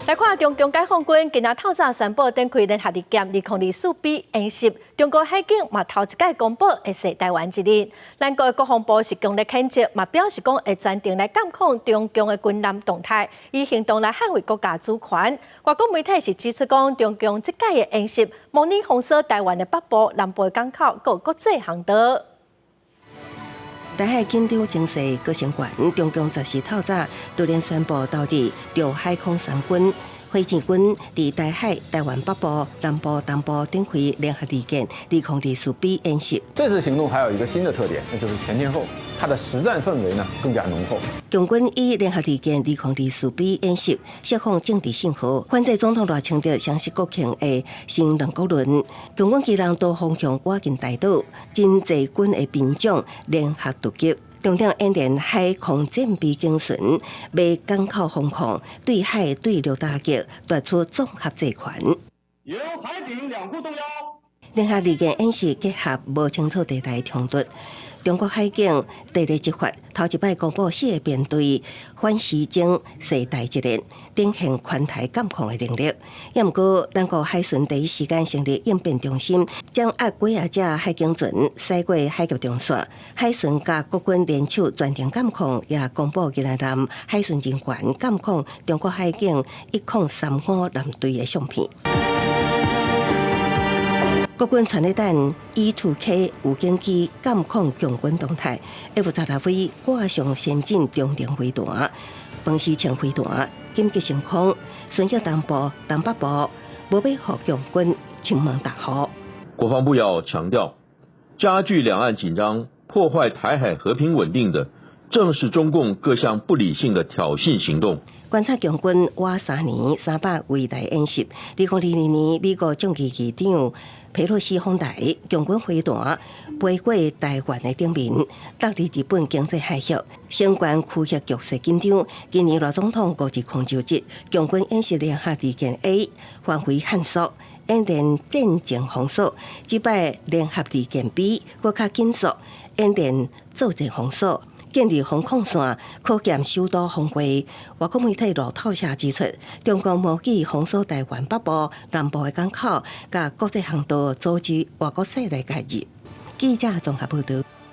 來看中共解放軍今仔透早宣布展開聯合利劍2024 B 演習，中國海警嘛頭一擺公布會繫台灣一日。咱國的國防部是強烈譴責，嘛表示講會全程來監控中共的軍艦動態，以行動來捍衛國家主權。外國媒體是指出講，中共這擺的演習模擬封鎖台灣的北部、南部的港口，閣國際航道。台海緊張情勢閣升懸，中共10時透早突然宣布投入陸海空三軍、火箭軍佇台海、台灣北部、南部、東部展開聯合利劍2024 B 演習。這次行動還有一個新的特點，那就是全天候，它的實戰氛圍呢更加濃厚。共軍以聯合利劍2024 B 演習釋放政治信號，反制總統賴清德雙十國慶的新兩國論。共軍機人多方向倚近台島，真濟軍的兵種聯合突擊。重點演練海空戰備警巡、欲港口封控、對海對陸打擊，奪取綜合制權。由海警兩庫動幺。聯合利劍演習結合無清楚地帶衝突，中國海警地理執法頭一擺公布四個編隊反時鐘繫台一戰，展現環台監控的能力。也毋過，咱國海巡第一時間成立應變中心，掌握幾仔隻海警船駛過海峽中線，海巡佮國軍聯手全程監控，也公布宜蘭艦海巡人員監控中國海警1035艦隊的相片。國軍傳來彈 E2K 預警機監控共軍動態，F-16V 掛上先進中程飛彈、長時程飛彈，緊急升空，巡弋東部、東北部，無欲予共軍侵門踏戶。國防部要強調，加劇兩岸緊張、破壞台海和平穩定的，正是中共各項不理性的挑釁行動。觀察共軍倚3年3擺圍台演習，2022年美國眾議議長佩洛西訪台，共軍飛彈飛過台灣的頂面，導致日本經濟海嘯，相關區域局勢緊張。今年賴總統5月空州節，共軍演習聯合利劍 A 範圍限縮，演練戰前封鎖；這擺聯合利劍 B 閣較緊縮，演練作戰封鎖。建立防控線，考驗首都防衛。外國媒體路透社指出，中共模擬封鎖台灣北部、南部的港口，佮國際航道，阻止外國勢力介入。記者綜合報導。